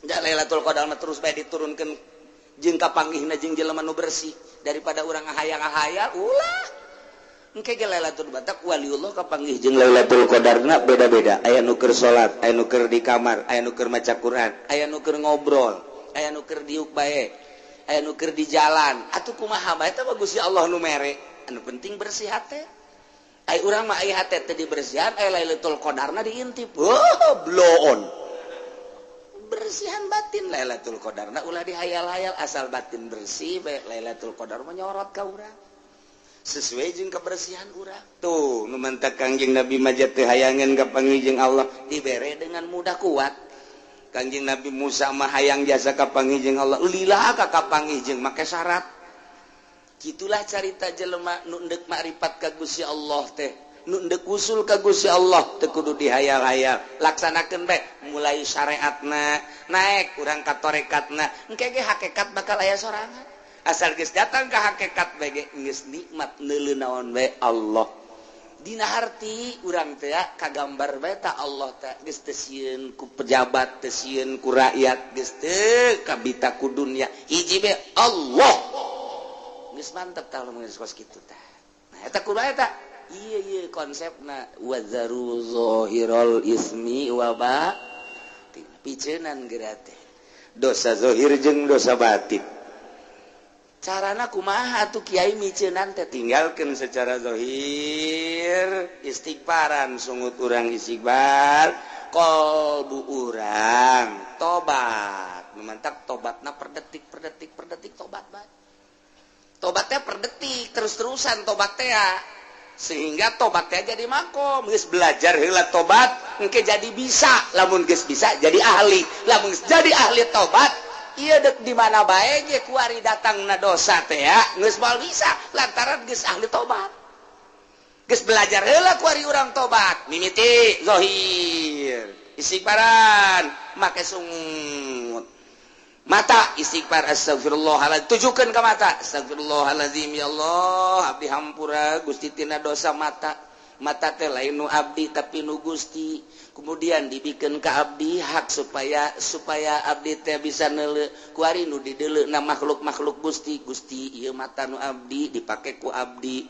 Da Lailatul Qadar mah terus bae diturunkeun jeung kapanggihna jeung jelema nu bersih daripada urang ngahayang-ngahayal ulah. Engke ge Lailatul Batak waliullah kapanggih jeung Lailatul Qadarna beda-beda. Aya nu keur salat, aya nu keur di kamar, aya nu keur maca Quran, aya nu keur ngobrol, aya nu keur diuk bae, aya nu keur di jalan. Atuh kumaha bae eta mah Gusti Allah nu mere. Anu penting bersih hate. Ai urang mah ai hate teh dibersihan, ai Lailatul Qadarna diintip. Oh, bloon. Bersihan batin Lailatul Qadarna ulah dihayal-hayal, asal batin bersih bae Lailatul Qadar menyorot ka urang. Sesuai jeung kebersihan urang. Tuh, nu mantak Kangjeng Nabi majat teu hayangeun kapanggih jeung Allah dibere dengan mudah kuat. Kangjeng Nabi Musa mah hayang jasa kapanggih jeung Allah, lila ka kapanggih jeung make syarat. Gitulah carita jelema nu endek makrifat ka Gusti Allah teh, nu endek usul ka Gusti Allah teu kudu dihayal-hayal, laksanakeun bae mulai syariatna naik urang ka torekatna, engke ge hakikat bakal aya sorangan. Asal geus datang ka hakikat bae ge geus nikmat neuleu naon bae Allah. Dina harti urang teh kagambar bae ta Allah teh geus teu sieun ku pejabat, teu sieun ku rakyat, geus teu kabita ku dunya, hiji bae Allah. Geus mantep tah lamun geus kos kitu tah. Nah eta kudu eta. Ieu ieu konsepna wazaru zahirul ismi wa batin. Piceunan geura teh. Dosa zahir jeung dosa batin. Carana kumaha atuh kiai miceunan teh tinggalkeun secara zahir, istighfaran sungut urang istighfar, qalbu urang tobat. Mantak tobatna per detik per detik per detik tobat bae. Tobatnya per detik terus-terusan tobat teh ya. Sehingga tobatnya jadi makom, geus belajar heula tobat engke jadi bisa, lamun geus bisa jadi ahli, lamun geus jadi ahli tobat ieu deuk di mana bae ge kuari datangna dosa teh ya geus moal bisa lantaran geus ahli tobat. Geus belajar heula kuari urang tobat mimiti zahir istighfaran make sungut mata istighfar astagfirullahaladzim, tujukan ke mata astagfirullahaladzim, ya Allah abdi hampura Gusti tina dosa mata, mata teh lain nu abdi tapi nu Gusti, kemudian dibikin ke abdi hak supaya supaya abdi teh bisa neuleu kuari nu dideuleu na makhluk-makhluk Gusti, Gusti ieu mata nu abdi dipake ku abdi,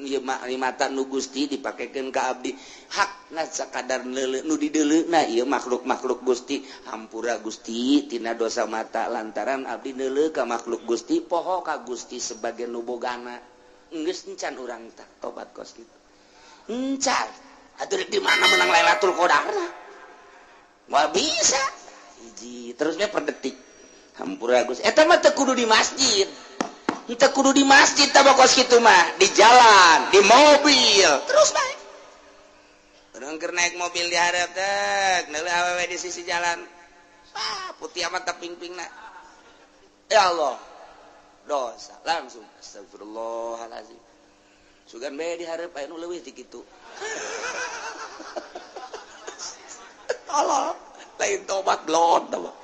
ieu mata nu Gusti dipakekeun ka abdi, hak na sakadar neuleu nu dideuleu na ieu makhluk-makhluk Gusti, hampura Gusti tina dosa mata lantaran abdi neuleu ka makhluk Gusti poho ka Gusti sebagai nu bogana. Geus encan urang tah tobat kos kitu. Encan atuh di mana menang Lailatul Qadarna? Moal bisa. Hiji terusnya per detik. Hampura Gusti. Eta mah teu kudu di masjid. Teu kudu di masjid tah kos kitu mah, di jalan, di mobil, terus bae. Urang keur naik mobil di hareup teh, neuleuh awewe di sisi jalan. Ah, putih amat tah ping-pingna. Ya Allah. Dosa langsung astagfirullahalazim. Sugan bae di hareup aya nu leuwih ti kitu. Tolol, lain tobat blon tobat.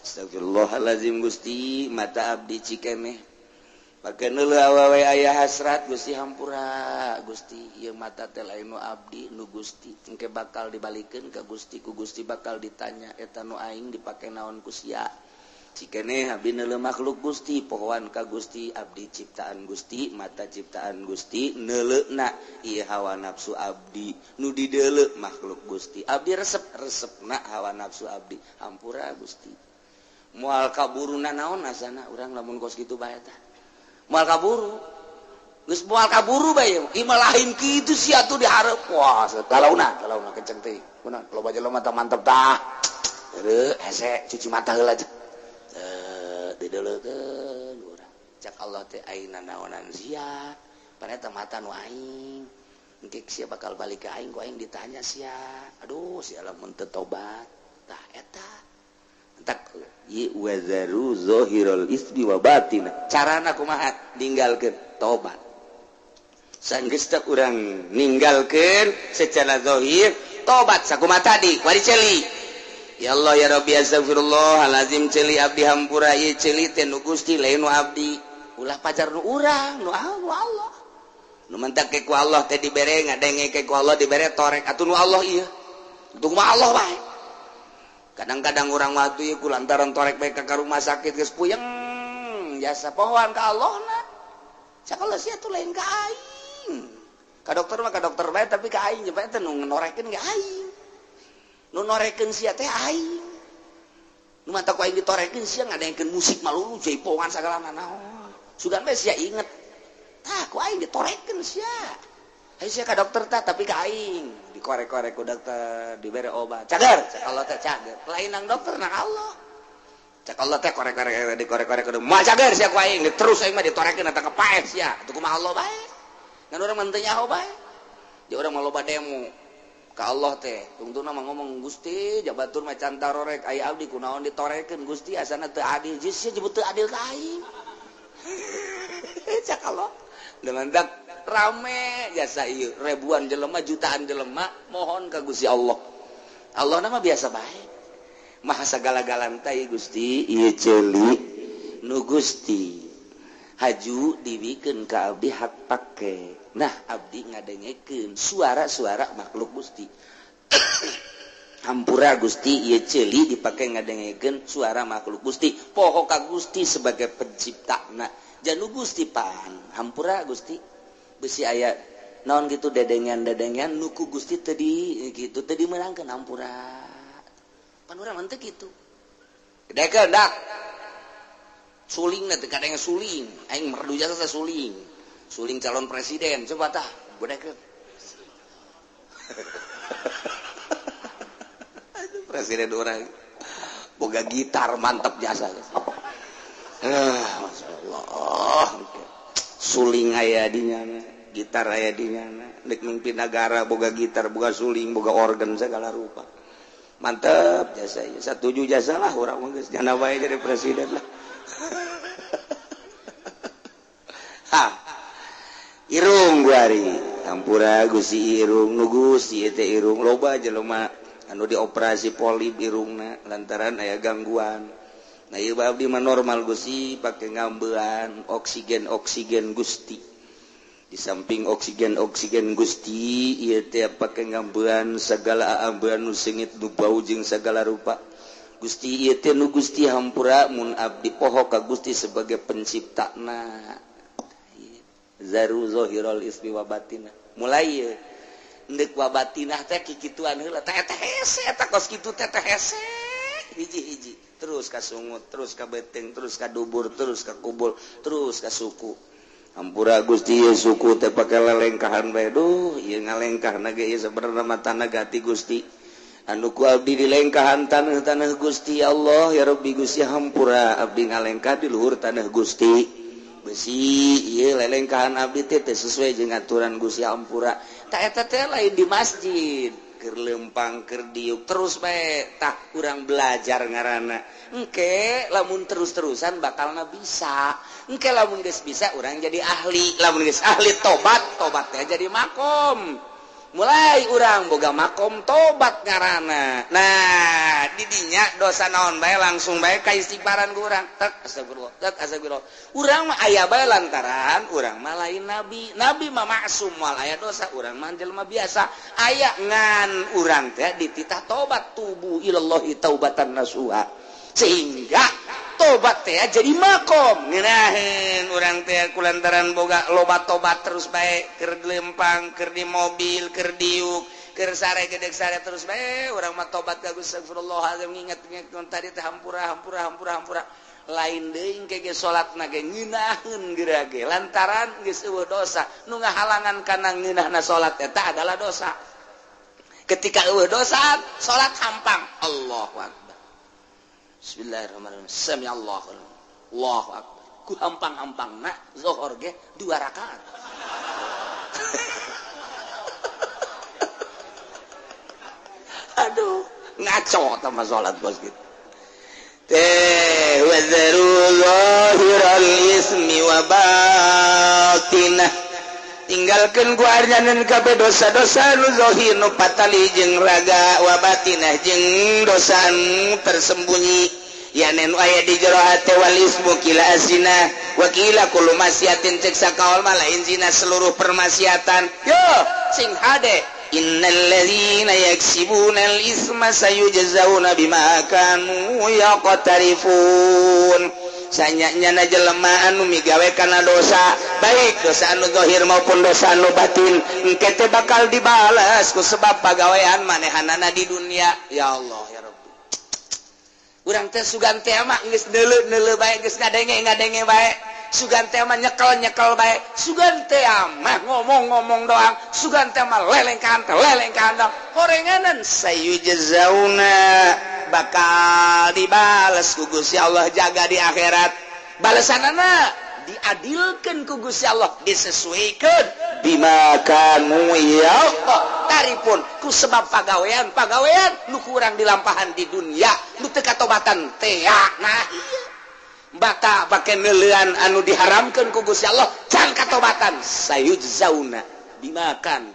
Astagfirullahalazim Gusti, mata abdi cikeneh. Pake neuleuh awewe aya hasrat Gusti hampura Gusti, ieu mata teh lain nu abdi nu Gusti, engke bakal dibalikeun ka Gusti, ku Gusti bakal ditanya eta nu aing dipake naon ku sia. Cikeneh abdi neuleuh makhluk Gusti, pohoan ka Gusti, abdi ciptaan Gusti, mata ciptaan Gusti, neuleuhna ieu hawa nafsu abdi, nu dideuleu makhluk Gusti. Abdi resep resepna hawa nafsu abdi, hampura Gusti. Moal kaburuna naon asana urang lamun kos kitu bae tah. Moal kaburu. Geus moal kaburu bae ieu mah lain kitu sia atuh di hareup. Wah, kalauna, kalauna kenceng teh. Kunaon loba jelema mata mantep tah. Heueuh, hese cuci mata heula aja. Dideuleukeun urang. Cak Allah teh ayeuna naonan sia. Pan eta mata nu aing. Engke sia bakal balik ka aing ku aing ditanya sia. Aduh, sia lamun teu tobat. Tah eta. Entak wazaru zahirul ismi wa batin. Carana kumaha ninggalkeun tobat. Sanggeus teh urang ninggalkeun secara zahir tobat sakumaha tadi wari ceuli. Ya Allah ya Rabbi astagfirullahalazim ceuli abdi hampura ieu ceuli teh nu Gusti lain nu abdi. Ulah pajar nu urang nu Allah. Nu mentak ke ku Allah teh dibere ngadenge ke ku Allah dibere torek atuh nu Allah ieu. Untung mah Allah bae. Kadang-kadang urang waktu ieu ku lantaran torek bae ka rumah sakit geus puyeng jasa pohoan ka Allah na. Cak Allah sia tuh lain ka aing. Ka dokter mah ka dokter bae tapi ka aing bae teh nu norekeun ge aing. Nu norekeun sia teh aing. Nu mata ku aing ditorekeun sia ngadengkeun musik malulu jaipongan sagala nanaon. Sugan bae sia inget. Tah ku aing ditorekeun sia. Ayo sia ka dokter tah tapi ka aing dikorek-korek ku dokter dibere obat. Cager, cak Allah teh cager. Lain nang dokter nang Allah. Cak Allah teh korek-korek dikorek-korek kudu moal cager sia ku aing terus aing mah ditorekeun eta kepaeh sia. Atuh kumaha Allah bae. Ngan urang mah teu nyaho bae. Di urang mah loba demo ka Allah teh. Tungtungna mah ngomong Gusti jabatur mah can tarorek aya abdi kunaon ditorekeun Gusti asana teu adil. Geus sia jebut teu adil ka aing. Cak Allah. Dengan rame jasa ieu ribuan jelema jutaan jelema mohon ka Gusti Allah. Allah nama biasa bae. Maha sagala-galana teh Gusti ieu ceuli nu Gusti haju dibikeun ka abdi hak pake. Nah abdi ngadengekeun suara-suara makhluk Gusti. Hampura Gusti ieu ceuli dipake ngadengekeun suara makhluk Gusti. Poho ka Gusti sebagai penciptana. Janu Gusti pan hampura Gusti besi aya naon gitu dedengan-dedengan nuku Gusti tadi gitu tadi meunangkeun hampura. Pan urang mah teu kitu. Dekeun dak. Suling na teh kadang suling, aing merdu jasa teh suling. Suling calon presiden coba tah godekeun. Presiden urang boga gitar mantap jasa. Masya Allah. Suling aya di nyana, gitar aya di nyana, dek mimpin negara boga gitar, boga suling, boga organ segala rupa. Mantep jasa ieu. Satuju jasa lah urang mah geus nyana bae jadi presiden lah. Ha. Irung guari, hampura Gusti irung nu Gusti teh irung loba jelema anu dioperasi polip irungna lantaran aya gangguan. Nah ieu abdi mah normal Gusti pake ngambean oksigen oksigen Gusti. Di samping oksigen oksigen Gusti ieu teh pake ngambean segala ambean nu seungit nu bau jeung segala rupa. Gusti ieu teh nu Gusti hampura mun abdi poho ka Gusti sebagai penciptana. Zaru zahirul ismi wa batinah. Mulai ieu endek wa batinah teh kikituan heula teh teh hese eta kos kitu teh teh hese hiji-hiji. Terus ka sungut, terus ka beteng, terus ka dubur, terus ka kubul, terus ka suku. Hampura Gusti ieu suku teh pake lelengkahan bae. Duh, ieu ngalengkahna ge ieu sabenerna mah tanah gati Gusti. Anu ku abdi dilengkahan tanah-tanah Gusti ya Allah ya Rabbi Gusti hampura abdi ngalengkah di luhur tanah Gusti. Besi ieu lelengkahan abdi teh teu sesuai jeung aturan Gusti hampura. Tah eta teh lain di masjid. Keur lempang keur diuk terus bae tah urang belajar ngaranna. Engke lamun terus-terusan bakalna bisa. Engke lamun geus bisa urang jadi ahli. Lamun geus ahli tobat, tobatnya jadi makom. Mulai urang boga makom tobat ngaranna. Nah, didinya dosa naon bae langsung bae ka istighfaran ku urang. Tek astagfirullah, tek astagfirullah. Urang mah aya bae lantaran urang mah lain nabi. Nabi mah maksum moal aya dosa, urang mah jelema biasa. Aya ngan urang teh dititah tobat tubu ilallahi taubatan nasuha. Sehingga tobat teh jadi makom. Ngeunaheun urang teh kulantaran boga loba tobat terus bae keur lempang, keur di mobil, keur diuk, keur sare gedeg sare terus bae urang mah tobat ka Gusti astagfirullahalazim nginget-nginget tadi teh hampura hampura hampura hampura. Lain deui engke ge salatna ge ngeunaheun geura ge lantaran geus eueuh dosa. Nu ngahalangan kana ngeunahna salat eta adalah dosa. Ketika eueuh dosa, salat hampang. Allahu akbar. Bismillahirrahmanirrahim. Sami Allahu Allahu akbar. Ku hampang-hampangna zuhur ge 2 rakaat. Aduh, ngaco tah mah salat bos gitu. Teh wazaru zahiral ismi wa batinah. Tinggalkeun ku arjanan kabeh dosa-dosa nu zahir nu patali jeung raga wa batinah jeung dosa nu tersembunyi. Yanen aya di jero hate wal ismu kila azina wa kila kullu maksiatin cek sakaol mah lain zina seluruh permaksiatan. Yo sing hade Innal ladzina yaksibunal isma sayujzauna bima kanu yaqtarifun. Sanyanya jelema anu migawe kana dosa, baik dosa anu zahir maupun dosa anu batin, engke teh bakal dibalas ku sebab pagawean manehanana di dunia. Ya Allah ya Rabbi. Urang teh sugan teh mah geus neuleu-neuleu bae, geus ngadenge-ngadenge bae, sugan teh mah nyekel-nyekel bae, sugan teh mah ngomong-ngomong doang, sugan teh mah lelengkahan lelengkahan doang. Horenganan sayujzauna bakal dibales ku Gusti Allah jaga di akhirat. Balesanana diadilkeun ku Gusti Allah, disesuaikan bima kanu yaqtarifun ku sebab pagawean-pagawean nu kurang dilampahan di dunia, nu teu katobatan teh. Nah iya bata pake neuleuan anu diharamkeun ku Gusti Allah can katobatan, sayujzauna bimakan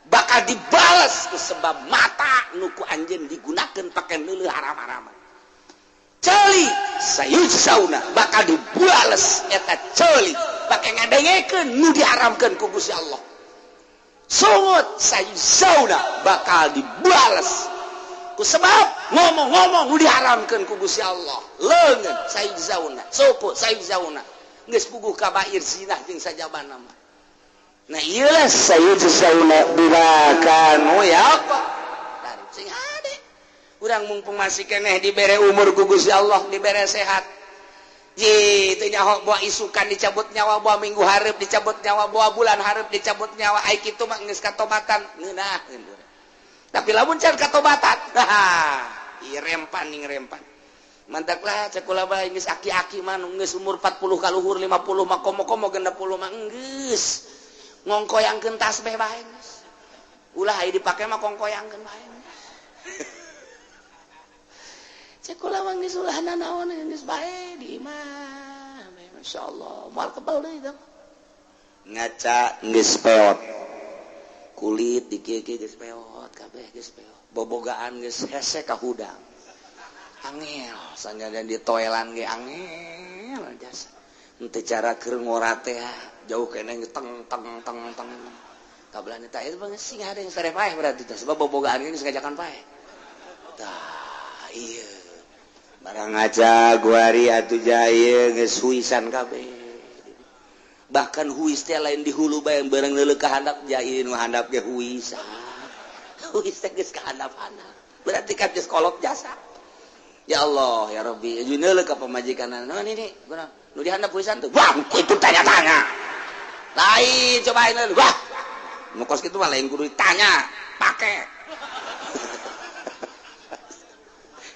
bakal dibales ku sebab mata nu ku anjeun digunakeun pake neuleuh haram-haraman. Ceuli sayujzauna bakal dibales eta ceuli pake ngadengekeun nu diharamkeun ku Gusti Allah. Sungut sayujzauna bakal dibales ku sebab ngomong-ngomong nu diharamkeun ku Gusti Allah. Leungeun sayujzauna, suku sayujzauna geus puguh kabair zinah jeung sajabana mah. Nah iyalah sayujzauna bima kanu yaqtarifun. Sing hade urang mumpung masih keneh dibere umur ku Gusti Allah, dibere sehat. Ye teu nyaho boa isukan dicabut nyawa, boa minggu hareup dicabut nyawa, boa bulan hareup dicabut nyawa. Ai kitu mah geus katobatan ngeunaheun urang. Tapi lamun can katobatan, ieu rempan ning rempan. Mantaklah cek kula bae geus aki-aki mah geus umur 40 kaluhur 50 mah komo-komo 60 mah geus ngongkoyangkeun tasbih bae geus. Ulah aya dipake mah kongkoyangkeun bae. Cek kula mah geus ulah nanaon geus bae di imah. Masyaallah, moal kebal deui tah. Ngaca geus peot. Kulit di kieu-kieu geus peot kabeh geus peot. Bobogaan geus hese ka hudang. Angel sanajan di toelan ge angel jasa. Henteu cara keur ngora teh jauh keneh teng teng teng teng. Kabelah teh eta mah sing hade geus paeh berarti teh sebab bobogaan ge geus ngajakan paeh. Tah ieu barang ngaca guari atuh jaya geus huisan kabeh. Bahkan huis teh lain di hulu bae bareng neuleuh ka handap jaya nu handap ge huisan. Huis teh geus ka handap-handap. Berarti kan geus kolot jasa. Ya Allah ya Rabbi, jeung neuleuh ka pamajikanna. Naon ini? Kunaon? Nu di handap huisan tuh. Wah, itu tanya-tanya. Lain cobain leuh. Wah. Nu kos kitu mah lain kudu ditanya, pake.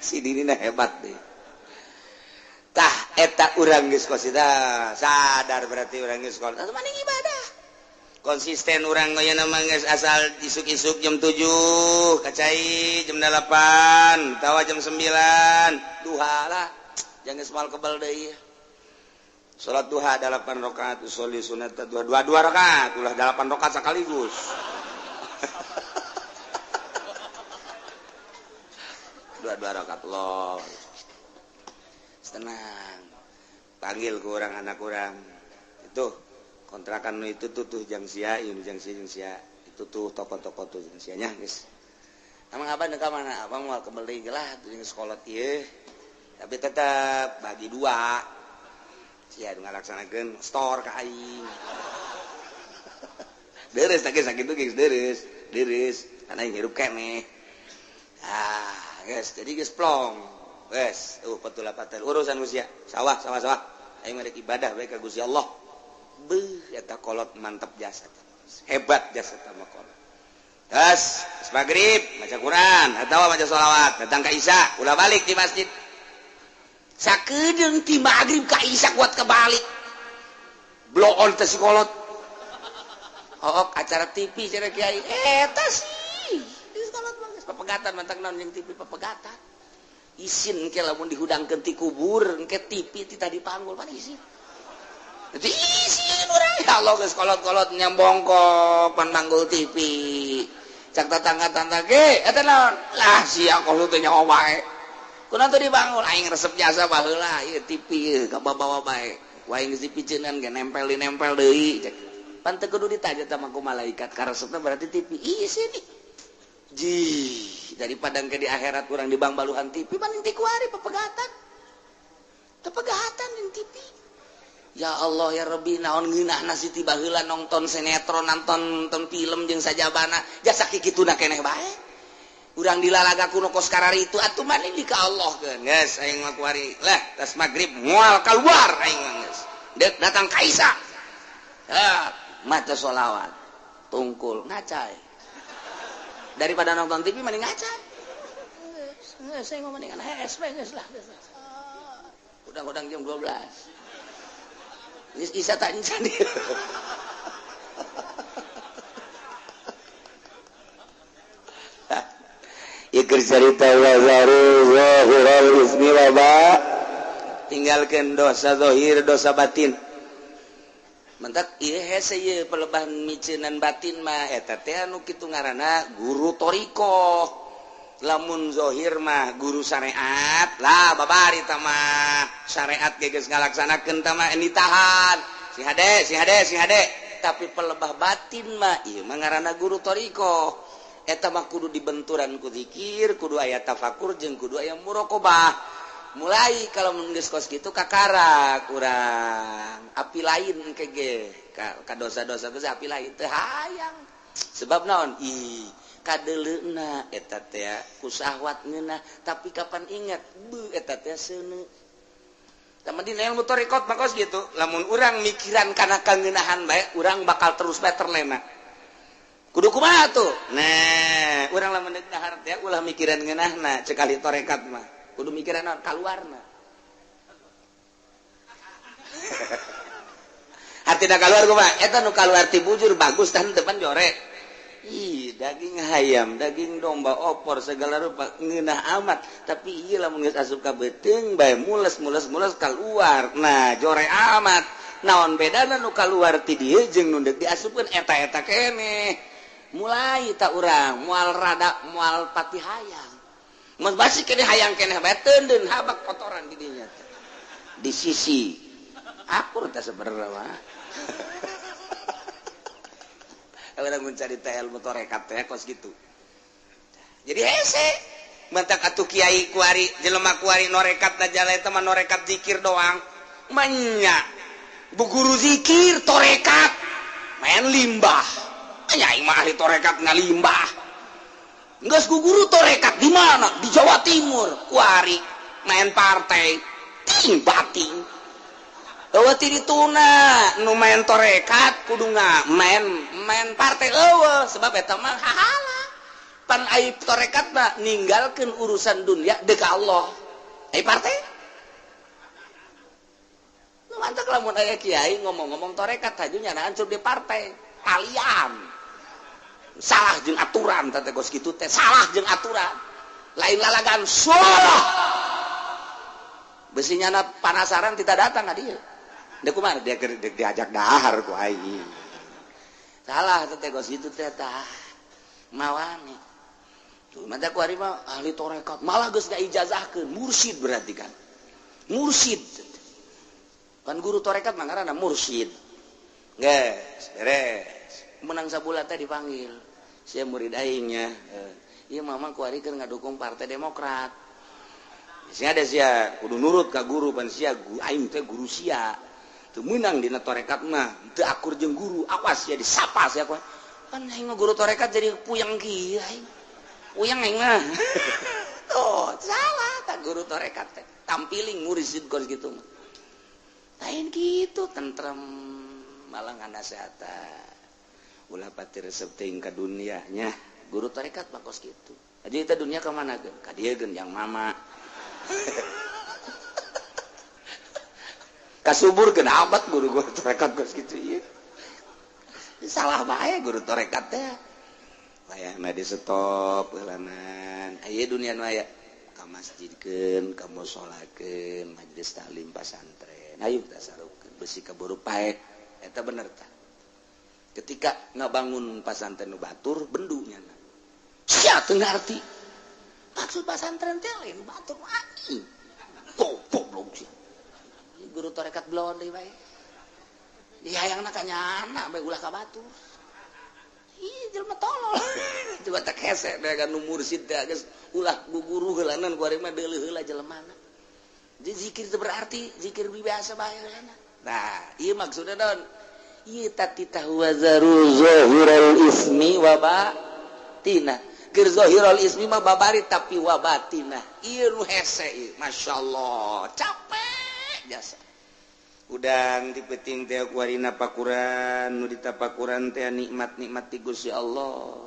Si Dini hebat deh. Tah eta urang geus kos sadar berarti urang geus kos. Mending ibadah. Konsisten urang aya mah geus asal isuk-isuk jam 7, kacai jam 8, tawa jam 9, duha lah. Jangan geus moal kebal deui. Salat duha 8 rakaat, usolli sunat duha 2 rakaat, ulah 8 rakaat sekaligus. 2 rakaat loh. Tenang. Panggil ke orang anak orang. Itu kontrakan itu tuh tuh jang sia, ini jang sia jang sia. Itu tuh toko-toko tuh jang sianya, guys. Emang abang ka mana? Abang mau kembali lah tuh jeung sekolah ieu. Tapi tetap bagi dua. Sia ngalaksanakeun store ka aing. Deres teh sakitu geus deres, deres. Kana aing hirup keneh. Ah, guys, jadi geus plong. Wes, patula patel urusan usia sawah sawah sawah. Aing mah ibadah bae ka Gusti Allah. Beuh eta kolot mantep jasa. Hebat jasa teh mah kolot. Terus magrib maca Quran atawa maca sholawat, datang ka Isya, ulah balik di masjid. Sakedeung ti magrib ka Isya kuat kebalik. Blow on teh si kolot. Hook acara TV cenah kiai. Eta sih. Di kolot mah geus papegatan mantak naon jeung TV papegatan. Isin ke lamun dihudangkeun ti kubur engke TV ti tadi panggul pan isin. Jadi isin urang ya Allah geus kolot-kolot nyambongkok pan manggul TV. Cak tetangga-tetangga ge eta naon? Lah sia kolot teh nyawa wae. Kunaon teu dibangun aing resep jasa baheula ieu TV ieu kababawa bae. Wae geus dipiceunan ge nempel-nempel deui cek. Pan teu kudu ditanya sama ku malaikat karesepna berarti TV. Ih sini. Jih, daripada ke di akhirat urang di bangbaluhan TV mending ti kuari pepegatan. Tepegatan di TV. Ya Allah ya Rabbi naon ngeunahna si ti baheula nonton sinetron nonton film jeung sajabana jasa kikituna keneh bae. Urang dilalaga kuno kos karari itu atuh mah di ka Allah keun. Geus aing mah kuari lah tas magrib moal kaluar aing mah geus. Deuk datang ka Isa. Ah, maca sholawat tungkul ngacai. Daripada nonton TV mending ngacai. Geus aing mah mendingan HSP geus lah. Udang-udang jam 12. Geus Isa tak encan dia. Iker cerita wazaru zahiral ismi waba tinggalkan dosa zahir dosa batin. Mentak ieu hese ieu pelebah miceunan batin mah eta teh anu kitu ngaranna guru thariqah. Lamun zahir mah guru syariat lah babari tah mah syariat ge geus ngalaksanakeun tah mah ditahan. Si hade si hade si hade. Tapi pelebah batin mah ieu mah ngaranna guru thariqah. Eta mah kudu dibenturan ku zikir, kudu aya tafakur jeung kudu aya muraqabah. Mulai kalau mun geus kos kitu kakara kurang api lain engke ge ka dosa-dosa geus api lain teu hayang. Sebab naon? Ih, kadeuleuna eta teh ku syahwat ngeunah, tapi kapan ingat beuh eta teh seuneu. Tah dina ilmu thariqat mah kos kitu, lamun urang mikiran kana kangeunahan bae, urang bakal terus bae terlena. Kudu kumaha tuh? Nah, urang lamun deuk dahar teh ulah mikiran ngeunahna cek ahli tarekat mah. Kudu mikiran naon? Kaluarna. Artina kaluar kumaha? Eta nu kaluar ti bujur bagus tah depan jore. Ih, daging hayam, daging domba, opor segala rupa ngeunah amat, tapi ieu lamun geus asup ka beuteung bae mules-mules-mules kaluar. Nah, jore amat. Naon bedana nu kaluar ti dieu jeung nu deuk diasupkeun eta-eta keneh. Mulai tak urang mual rada mual pati hayang mun basi keneh hayang keneh bae teundeun habak kotoran di dinya di sisi akur teh sebenarnya mah. Urang mun carita ilmu tarekat teh kos kitu. Jadi hese mentak atuh kiai kuari jelema kuari norekat da jala eta mah norekat zikir doang manya bu guru zikir tarekat main limbah. Aing mah ahli tarekat ngalimbah. Geus ku guru tarekat di mana? Di Jawa Timur, kuari main partai, ting bating. Eueuh ti dituna nu main tarekat kudu main partai eueuh sebab eta mah hahala. Pan ai tarekat mah ninggalkeun urusan dunia deuk ka Allah. Ai partai? Nu mantak lamun aya kiai ngomong-ngomong tarekat haju nyanaan cuk di partai. Kalian salah jeung aturan teh kos kitu teh salah jeung aturan lain lalagan salah besi nyana panasaran tidak datang ka dieu deuk kumaha dia diajak dahar ku aing salah teh kos kitu teh tah mawane tuh mah ku ari mah ahli tarekat malah geus ngaijazahkeun mursyid berarti kan mursyid kan guru tarekat mah ngaranna mursyid geus beres menang sabulan teh dipanggil sia murid aingnya ieu mama kuari keur ngadukung Partai Demokrat sia ada sia kudu nurut ka guru pan sia aing teh guru sia teu meunang dina tarekat mah teu akur jeung guru awas sia disapa sia kan aing mah guru tarekat jadi puyeng kieu aing puyeng aing mah tuh salah tah guru tarekat teh tampiling mursid kos kitu mah lain kitu tentrem malah nganasehatan ulah pati resep teuing ka dunianya guru tarekat mah kos kitu aja eta dunia ka mana geun ka dieu geun yang mama kasubur geun amat guru guru tarekat kos kitu ieu salah bae guru tarekat teh wayahna di stop heulanan aya dunia nu aya ka masjidkeun ka musolakeun majelis taklim pasantren ayo tasarufkeun besi kaburu paeh eta bener tah. Ketika ngabangun pasantren nu batur bendunya sia teu ngarti maksud pasantren teh lain batur anjing goblok sia guru tarekat belon deui bae. Dihayangna ka nyana bae ulah ka batur. Ih jelema tolol. Coba tak hese teh nu mursid teh geus ulah guguru heulanan ku ari mah deuleuh heula jelemana. Jadi zikir itu berarti zikir biasa bae heulana. Nah, ieu maksudna naon? Ieu tatitah wazaru zahiral ismi wa batina. Keur zahirul ismi mah babari tapi wa batina. Ieu nu hese ieu, masyaallah, capek jasa. Udang di peting teh kuarina pakuran nu ditapakuran teh nikmat-nikmat ti Gusti Allah.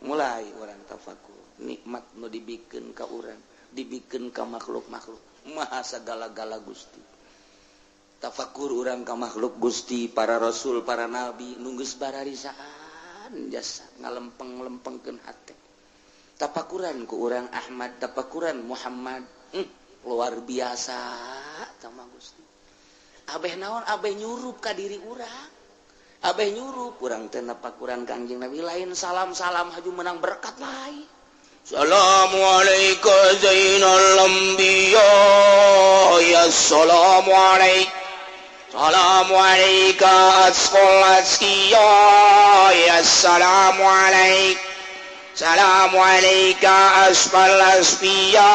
Mulai urang tafakur, nikmat nu dibikeun ka urang, dibikeun ka makhluk-makhluk. Maha sagala-gala Gusti. Tafakur urang ka makhluk Gusti, para rasul, para nabi nu geus bararisaan jasa ngalempeng-lempengkeun hate. Tafakuran ku urang Ahmad, tafakuran Muhammad, luar biasa sama Gusti. Abeh naon abeh nyurup ka diri urang. Abeh nyurup urang teh napakuran Kangjeng Nabi lain salam-salam haju menang berkat lain. Assalamualaikum zainal anbiya ya assalamualaikum. Assalamualaikum asqal asqiya ya assalamualaikum. Assalamualaikum asfal asfiya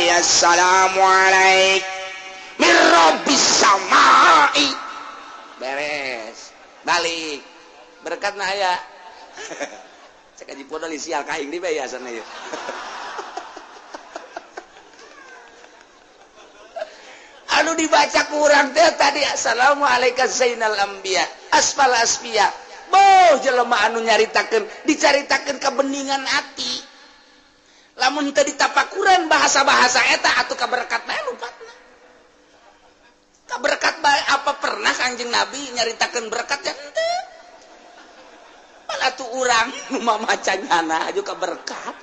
ya assalamualaikum. Mirabis samai beres balik berkat nah aya cek aji podol sial ka aing di bae asana ieu. Anu dibaca kurang teh tadi assalamualaikum zainal anbiya asfal asfiya. Boh jelema anu nyaritakeun dicaritakeun kebeningan hati. Lamun teu ditapakuran bahasa-bahasa eta atuh kaberkat bae lupatna. Berkat bae apa pernah Kangjeng Nabi nyaritakeun berkat ya henteu. Malah tuh urang nu mamaca nyana aju ka berkat.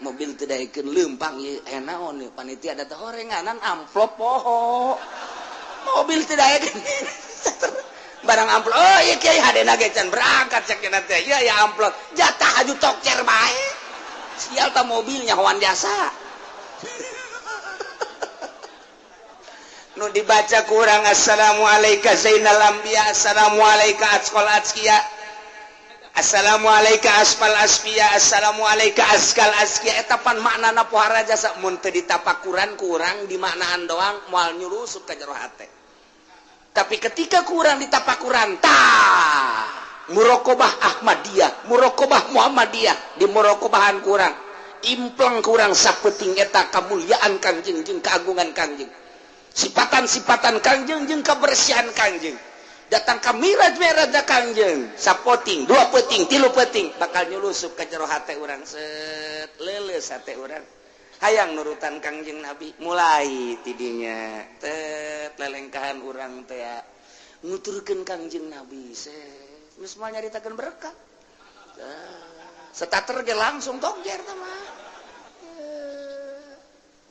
Mobil teu daekeun leumpang ieu aya naon ieu panitia da teh horenganan amplop poho. Mobil teu daekeun. Barang amplop oh ieu kiai hadena ge can berangkat cek cenah teh. Ieu aya amplop jatah aju tokcer bae. Sial ta mobilnya hoan jasa. Nu dibaca kurang assalamualaikum zainal anbiya assalamualaikum asqal asqiya assalamualaikum asfal asfiya assalamualaikum askal asqiya eta pan maknana pohara jasa mun teu ditapakuran kurang dimaknaan doang moal nyurusup ka jero hate. Tapi ketika kurang ditapakuran tah muraqabah Ahmadiyah, muraqabah Muhammadiyah, di muraqabahan kurang impleng kurang sapeting eta kamulyaan Kangjeng jeung keagungan Kangjeng. Sipatan-sipatan Kangjeng jeung kebersihan Kangjeng. Datang ka miraj-miraj Kangjeng, sapoting, dua peting, tilu peting, bakal nyulusup ka jero hate urang set, leuleus hate urang. Hayang nurutan Kangjeng Nabi, mulai tidinya tet lelengkahan urang teh nuturkeun Kangjeng Nabi set, geus moal nyaritakeun berkat. Setater ge langsung tongjer teh mah.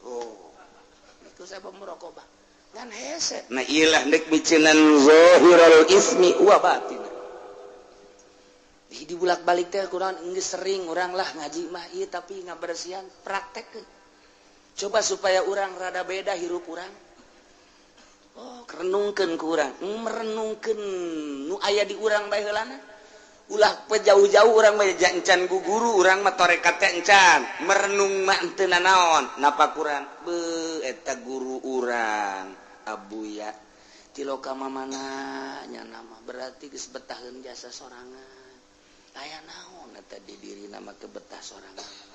Oh, itu saya muraqabah. Ngan hese. Nah ilah ndek miceunan zahirul ismi wa batin. Di bulak-balik teh kurang geus sering urang lah ngaji mah ieu tapi ngabersihan praktekkeun. Coba supaya urang rada beda hirup urang. Oh, renungkeun ku urang, merenungkeun nu aya di urang bae heulana. Ulah jauh-jauh urang mah encan guguru urang mah tarekat teh encan merenung mah henteu nanaon napakuran beuh eta guru urang Abuya tiloka mamana nya nama berarti geus betaheun jasa sorangan aya naon eta di dirina mah kebetah sorangan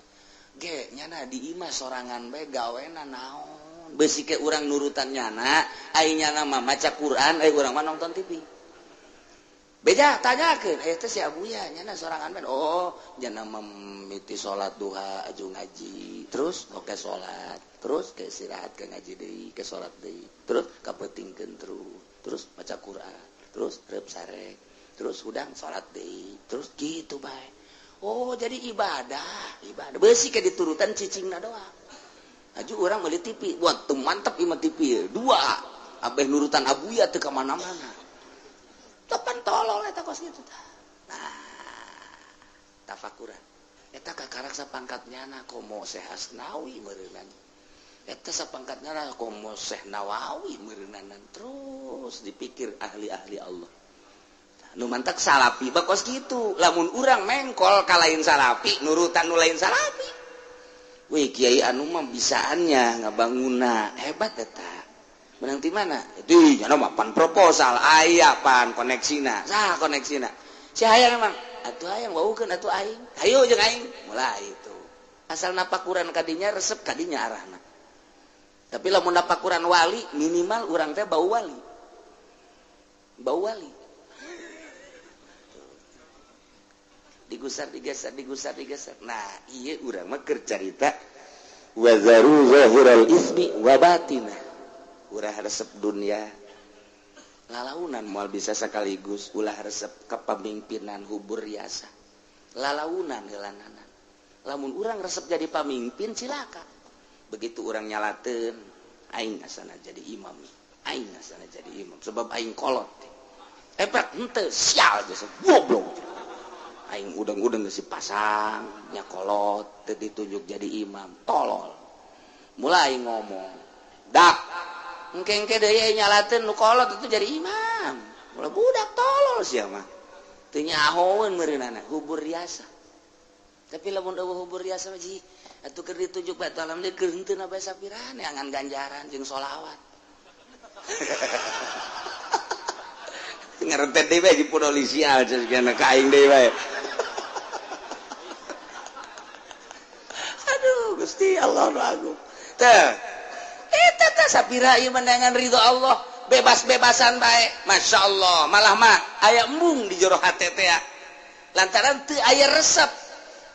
ge nyana di imah sorangan bae gawena naon beusi ke urang nurutan nyana ai nyana mah maca Quran ai urang mah nonton TV. Beja tanyakeun aya teh si Abuya nyana sorangan bae oh nyana mimiti salat duha aju ngaji terus oke salat terus ke istirahat ke ngaji deui ke salat deui terus kapeutingkeun terus terus maca Quran terus reup sarek terus hudang salat deui terus kitu bae. Oh jadi ibadah ibadah beusi ke diturutan cicingna doang aju urang meuli TV buat teu mantep ieu mah TV dua abeh nurutan Abuya teu ka mana-mana. Tepan tolol eta kos kitu tah. Nah, tafakuran. Eta kakarak sapangkat nyana komo Syekh Asnawi meureunana. Eta sapangkatna lah komo Syekh Nawawi meureunanan terus dipikir ahli-ahli Allah. Nu mantak salapi bakos kitu, lamun urang mengkol ka lain salapi, nurutan nu lain salapi. Wih kiai anu mah bisaannya ngabanguna hebat eta. Menang ti mana? Di nya mah pan proposal aya pan koneksina. Saha koneksina? Si hayang emang atuh hayang waukeun atuh aing. Hayu jeung aing. Mulai itu. Asal napakuran kadinya resep kadinya arahna. Tapi lamun napakuran wali minimal urang teh bau wali. Bau wali. Digusar digeser digusar digeser. Nah, ieu urang mah keur carita wa zaru zahiral ismi wa batinah. Ulah resep dunia. Lalaunan moal bisa sekaligus ulah resep kepemimpinan hubur riasa. Lalaunan heulananan. Lamun urang resep jadi pamimpin cilaka. Begitu urang nyalateun aing asana jadi imam. Aing asana jadi imam sebab aing kolot. Epek henteu sial jasa goblok. Aing udang-udang geus dipasang nya kolot teu ditunjuk jadi imam tolol. Mulai ngomong dak engke-engke deui nyalateun nu kolot itu jadi imam. Mulai budak tolol sia mah. Teu nyahoeun meureunana hubur riasa. Tapi lamun eueuh hubur riasa mah ji atuh keur ditunjuk bae alhamdulillah keur henteu na bae sapirane angan ganjaran jeung sholawat. Ngerentet deui bae di polisi aja ka aing deui bae. Aduh Gusti Allah nu agung. Teh eta teh sapira ieu menangan ridho Allah, bebas-bebasan bae. Masya Allah, malah mah aya embung di jero hate teh ya. Lantaran teu aya resep.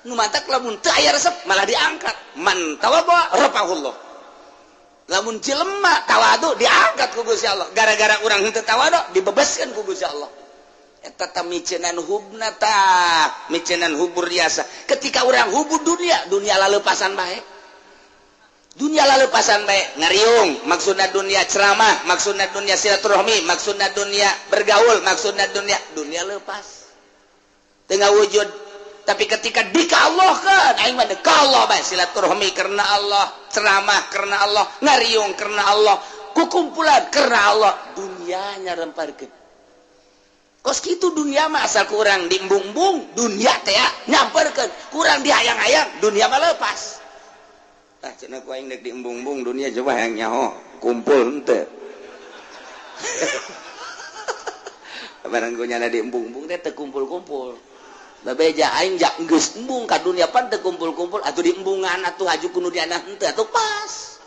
Nu mantak lamun teu aya resep malah diangkat. Man tawadhu rafa'ahullah. Lamun jelema tawadu diangkat ku Gusti Allah. Gara-gara urang henteu tawadu dibebaskeun ku Gusti Allah. Eta tah micenan hubna tah, micenan hubur riasa. Ketika urang hubur dunia, dunia laleupasan bae. Dunia laleupasan bae, ngariung, maksudna dunia ceramah, maksudna dunia silaturahmi, maksudna dunia bergaul, maksudna dunia, dunia lepas. Teu ngawujud. Tapi ketika dikallahkeun, aing mah dekallah bae silaturahmi karena Allah, ceramah karena Allah, ngariung karena Allah, kukumpulan karena Allah, dunianya remparkeun. Kos kitu dunia mah asal kurang diembung-embung, dunia teh nyamperkeun, kurang dihayang-hayang, dunia mah lepas. Tah cenah ku aing deuk diembung-embung dunia coba hayang nyaho, kumpul henteu. Barang ku nyana diembung-embung teh teu kumpul-kumpul. Babeja aing jak geus embung ka dunia pan teu kumpul-kumpul atuh diembungan atuh haju ku nu diana henteu atuh pas.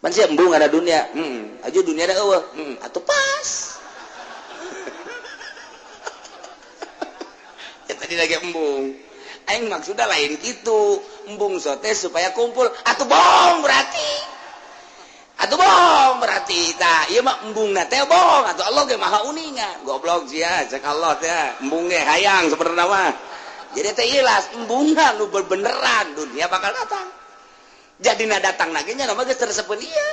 Pan sia embung ada dunia, haju dunia da eueuh, atuh pas. Ya tadi lagi embung. Aing maksudna lain kitu, embung sote supaya kumpul atuh bohong berarti. Atuh bohong berarti tah ieu mah embungna teh bohong atuh Allah ge maha uninga. Goblok sia cek Allah teh embung ge hayang sebenarna mah. Jadi teh ilas embungna nu bebeneran dunia bakal datang. Jadina datang lagi nya mah geus tersepeun ieu.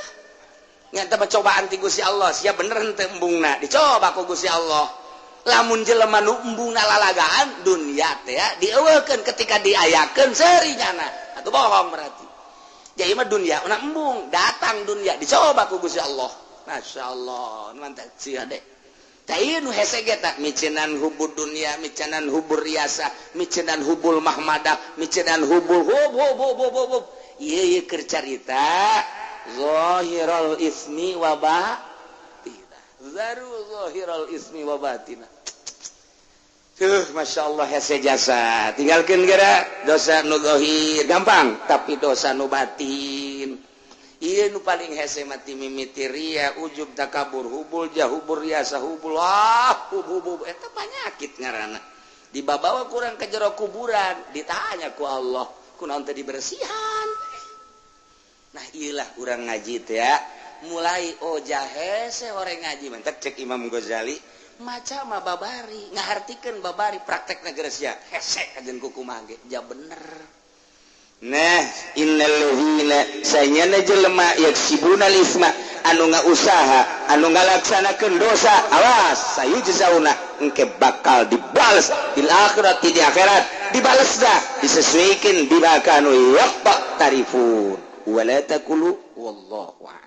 Nya teh cobaan ti Gusti Allah sia bener henteu embungna dicoba ku Gusti Allah. Lamun jelema nu embungna lalagaan dunia teh dieuweukeun ketika diayakeun seuri nyana atuh bohong berarti. Jadi mah dunia una embung datang dunia dicoba ku Gusti Allah. Masya Allah mantap sia deh. Tah ieu nu hese ge tah micenan hubur dunia, micenan hubur riasa, micenan hubul mahmadah, micenan hubul hub hub hub hub hub. Ieu ieu keur carita zahirul ismi wa batinah. Zaru zahirul ismi wa batinah. Tuh, Masya Allah hese jasa. Tinggalkan gara dosa nu zahir gampang, tapi dosa nu batin. Ieu nu paling hese mati mimiti ria, ujub takabur, hubul jah, hubur riasa, hubul ah, hub hub hub. Eta panyakit ngaranna. Dibabawa kurang ke jero kuburan, ditanya ku Allah, kunaon teh dibersihan. Nah, ieulah urang ngaji teh ya. Mulai oh jahese orang ngaji mentek cek Imam Ghazali. Maca mah babari ngahartikeun babari praktekna geus sia hese kajen kukumaha ge ja bener. Nah innal ladzina sanyana jelema yaksibuna lisma anu ngausaha anu ngalaksanakeun dosa awas sayujzauna engke bakal dibales bil akhirati di akhirat dibales dah disesuaikan bima kanu yaqtarifun. Wala taqulu, wallahu a'lam.